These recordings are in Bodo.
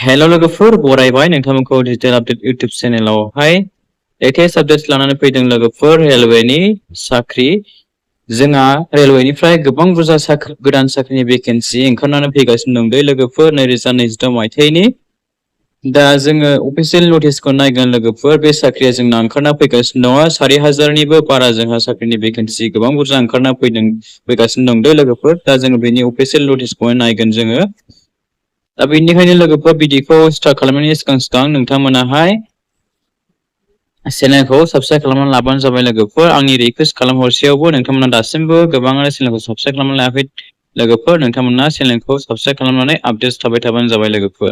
हेल' लोगोफोर बरायबाय नोंथांमोनखौ digital update YouTube चेनेलावहाय latest updates लानानै फैदों लोगोफोर रेलवेनि साख्रि जोंहा रेलवेनिफ्राय गोबां बुरजा गोदान साख्रिनि भेकेन्सि ओंखारनानै फैगासिनो दं दै लोगोफोर 2026 मायथाइनि दा जोङो अफिसियेल नटिसखौ नायगोन लोगोफोर बे साख्रिया जोंना ओंखारना फैगासिनो दङ 4000निबो बारा जोंहा साख्रिनि भेकेन्सि गोबां बुरजा ओंखारना फैगासिनो दं दै लोगोफोर दा जोङो बेनि अफिसियेल नटिसखौ नायगोन जोङो दा बेनिखायनो लोगोफोर भिडिअखौ स्टार्ट खालामनायनि सिगां नोंथांमोनाहाय चेनेलखौ साबस्क्राइब खालामनानै लाबानो जाबाय लोगोफोर आंनि रिक्वेस्ट खालामहरसेयावबो नोंथांमोना दासिमबो गोबाङानो चेनेलखौ साबस्क्राइब खालामनानै लायाखै लोगोफोर नोंथांमोना चेनेलखौ साबस्क्राइब खालामनानै आपडेट्स थाबाय थाबानो जाबाय लोगोफोर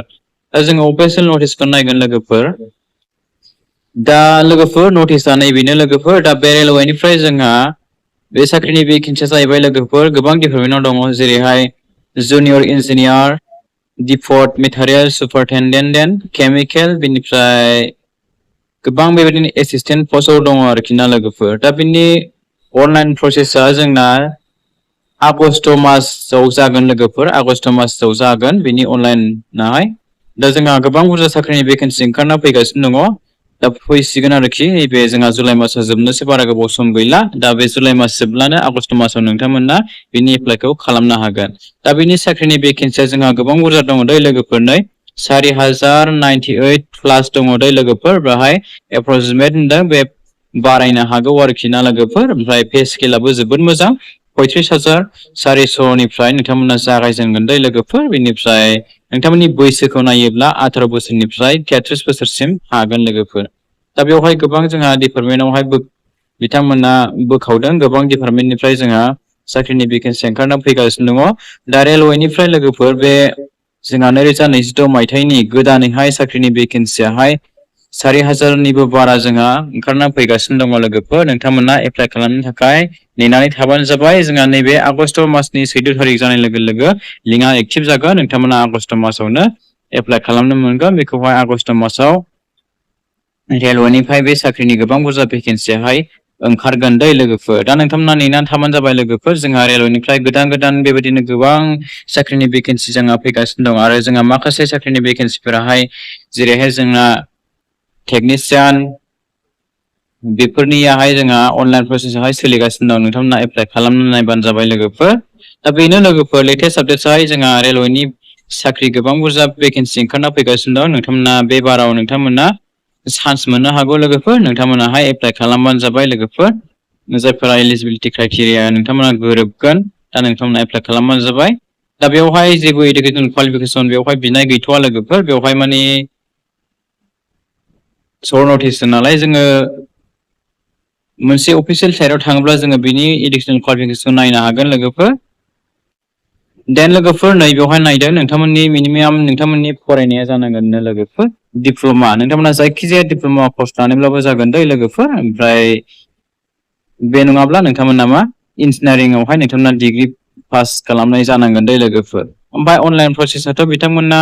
दा जोङो अफिसियेल नटिसखौ नायगोन लोगोफोर दा लोगोफोर नटिसआ नैबेनो लोगोफोर दा बे रेलवेनिफ्राय जोंहा बे साख्रिनि भेकेन्सिया जाहैबाय लोगोफोर गोबां डिपार्टमेन्टआव दङ जेरैहाय junior engineer depot material superintendent chemical बेनिफ्राय गोबां बेबायदिनो एसिस्टेन्ट पस्टआव दङ आरोखि ना लोगोफोर दा बिनि अनलाइन प्रसेसआ जोंना आगष्ट मासाव जागोन लोगोफोर आगष्ट मासाव जागोन बेनि अनलाइनाहाय दा जोंहा गोबां बुरजा साख्रिनि भेकेन्सि ओंखारना फैगासिनो दङ दा फैसिगोन आरोखि नैबे जोंहा जुलाइ मासआ जोबनोसो बारा गोबाव सम गैला दा बे जुलाइ मास जोबब्लानो आगष्ट मासाव नोंथांमोना बेनि एप्लाइखौ खालामनो हागोन दा बेनि साख्रिनि भेकेन्सिया जोंहा गोबां बुरजा दङ दै लोगोफोर 4098 प्लास दङ दै लोगोफोर बेहाय एप्रक्सिमेट होनदों बे बारायनो हागौ आरोखि ना लोगोफोर ओमफ्राय पे स्केलाबो जोबोद मोजां 35400निफ्राय नोंथांमोना जागायजेनगोन दै लोगोफोर बेनिफ्राय नोंथांमोननि बैसोखौ नायोब्ला 18 बोसोरनिफ्राय 33 बोसोरसिम हागोन लोगोफोर दा बेवहाय गोबां जोंहा डिपार्टमेन्टआवहाय बिथांमोना बोखावदों गोबां डिपार्टमेन्टनिफ्राय जोंहा साख्रिनि भेकेन्सि ओंखारना फैगासिनो दङ दा रेलवेनिफ्राय लोगोफोर बे जोंहा 2026 मायथाइनि गोदानैहाय साख्रिनि भेकेन्सियाहाय 4000निबो बारा जोंहा ओंखारना फैगासिनो दङ लोगोफोर नोंथांमोना एप्लाइ खालामनो थाखाय नेनानै थाबानो जाबाय जोंहा नैबे आगष्ट मासनि 14 थारिख जानाय लोगो लोगो लिंकआ एक्टिभ जागोन नोंथांमोना आगष्ट मासावनो एप्लाइ खालामनो मोनगोन बेखौहाय आगष्ट मासाव रेलवेनिफ्राय बे साख्रिनि गोबां बुरजा भेकेन्सियाहाय ओंखारगोन दै लोगोफोर दा नोंथांमोना नेनानै थाबानो जाबाय लोगोफोर जोंहा रेलवेनिफ्राय गोदान बेबायदिनो गोबां साख्रिनि भेकेन्सि जोंहा फैगासिनो दं आरो जोंहा माखासे साख्रिनि भेकेन्सिफोराहाय जेरैहाय जोंना टेकनिशियान बेफोरनियाहाय जोंहा अनलाइन प्रसेसआवहाय सोलिगासिनो दं नोंथांमोना एप्लाइ खालामनो नायबानो जाबाय लोगोफोर दा बेनो लोगोफोर लेटेस्ट आपडेट्सआहाय जोंहा रेलवेनि साख्रि गोबां बुरजा भेकेन्सि ओंखारना फैगासिनो दं नोंथांमोना बे बाराव नोंथांमोना चान्स मोननो हागौ लोगोफोर नोंथांमोनाहाय एप्लाइ खालामबानो जाबाय लोगोफोर जायफोरा एलिजिबिलिटि क्राइटेरिया नोंथांमोना गोरोबगोन दा नोंथांमोना एप्लाइ खालामबानो जाबाय दा बेवहाय जेबो इडुकेसन क्वालिफिकेसन बेवहाय बिनाय गैथ'वा लोगोफोर बेवहाय माने सर्ट नटिस नालाय जोङो मोनसे अफिसियेल साइटआव थाङोब्ला जोङो बिनि इडुकेसन क्वालिफिकेसनखौ नायनो हागोन लोगोफोर देन लोगोफोर नै बेवहाय नायदों नोंथांमोननि मिनिमाम नोंथांमोननि फरायनाया जानांगोन लोगोफोर डिप्ल'मा नोंथांमोना जायखिजाया डिप्ल'मा कर्स लानोब्लाबो जागोन दै लोगोफोर ओमफ्राय बे नङाब्ला नोंथांमोना मा इन्जिनियारिंआवहाय नोंथांमोना डिग्रि पास खालामनाय जानांगोन दै लोगोफोर ओमफ्राय अनलाइन प्रसेसआथ' बिथांमोना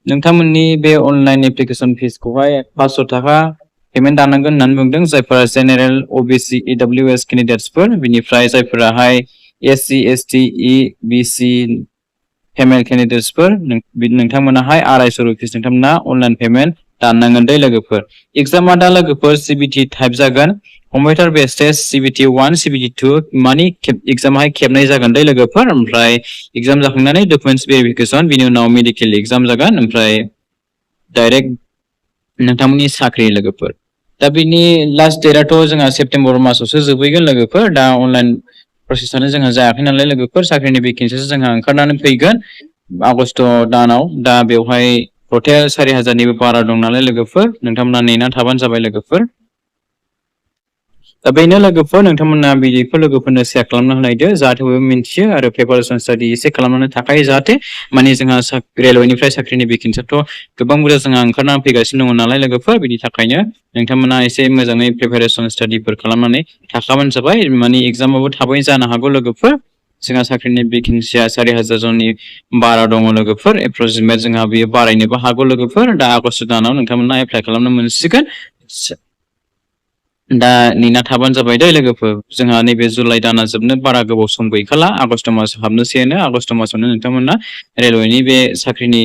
नोंथांमोननि बे अनलाइन एप्लिकेसन फिसखौहाय 500 थाखा पेमेन्ट दानांगोन होननानै बुंदों जायफोरा जेनेरेल अबिसि EWS केन्डिडेट्सफोर बिनिफ्राय जायफोराहाय SC ST EBC पेमेन्ट केन्डिडेट्सफोर नोंथांमोनाहाय 250 रुपिस नोंथांमोना अनलाइन पेमेन्ट दाननांगोन दै लोगोफोर एग्जामा दा लोगोफोर CBT टाइप जागोन computer base test CBT 1 CBT 2 मानि एग्जामाहाय खेबनै जागोन दै लोगोफोर ओमफ्राय एग्जाम जाखांनानै डकुमेन्टस भेरिफिकेसन बिनि उनाव मेडिकेल एग्जाम जागोन ओमफ्राय डाइरेक्ट नोंथांमोननि साख्रि लोगोफोर दा बिनि लास्ट डेटआथ' जोंहा सेप्तेम्बर मासावसो जोबहैगोन लोगोफोर दा अनलाइन प्रसेसआनो जोंहा जायाखै नालाय लोगोफोर साख्रिनि भेकेन्सियासो जोंहा ओंखारनानै फैगोन आगष्ट दानाव दा बेवहाय टटेल 4000निबो बारा दं नालाय लोगोफोर नोंथांमोना नेनानै थाबानो जाबाय लोगोफोर दा बेनो लोगोफोर नोंथांमोना बिदिखौ लोगोफोरनो शेयार खालामना होनायदो जाहाथे बयबो मिन्थियो आरो प्रिपारेसन स्टाडि एसे खालामनानै थाखायो जाहाथे माने जोंहा रेलवेनिफ्राय साख्रिनि भेकेन्सियाथ' गोबां बुरजा जोंहा ओंखारनानै फैगासिनो दङ नालाय लोगोफोर बिनि थाखायनो नोंथांमोना एसे मोजाङै प्रिपारेसन स्टाडिफोर खालामनानै थाखाबानो जाबाय माने एग्जामाबो थाबैनो जानो हागौ लोगोफोर जोंहा साख्रिनि भेकेन्सिया 4000 जननि बारा दङ लोगोफोर एप्रक्सिमेट जोंहा बेयो बारायनोबो हागौ लोगोफोर दा आगष्ट दानाव नोंथांमोना एप्लाइ खालामनो मोनसिगोन दा नेना थाबानो जाबाय दै लोगोफोर जोंहा नैबे जुलाइ दाना जोबनो बारा गोबाव सम गैखाला आगष्ट मास हाबनोसैनो आगष्ट मासावनो नोंथांमोना रेलवेनि बे साख्रिनि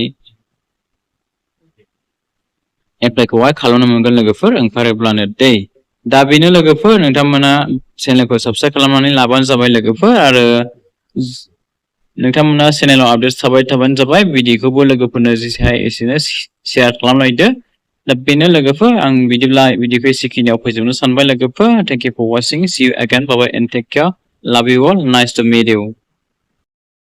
एप्लाइखौहाय खालामनो मोनगोन लोगोफोर ओंखारोब्लानो दै दा बेनो लोगोफोर नोंथांमोना चेनेलखौ साबस्क्राइब खालामनानै लाबानो जाबाय लोगोफोर आरो नोंथांमोना चेनेलाव आपडेट थाबाय थाबानो जाबाय भिडिअखौबो लोगोफोरनो जेसेहाय एसेनो शेयार खालामलायदो दा बेनो लोगोफोर आं बिदिब्ला भिडिअखौ एसेखिनियाव फोजोबनो सानबाय लोगोफोर thank you for watching see you again bye bye and take care love you all nice to meet you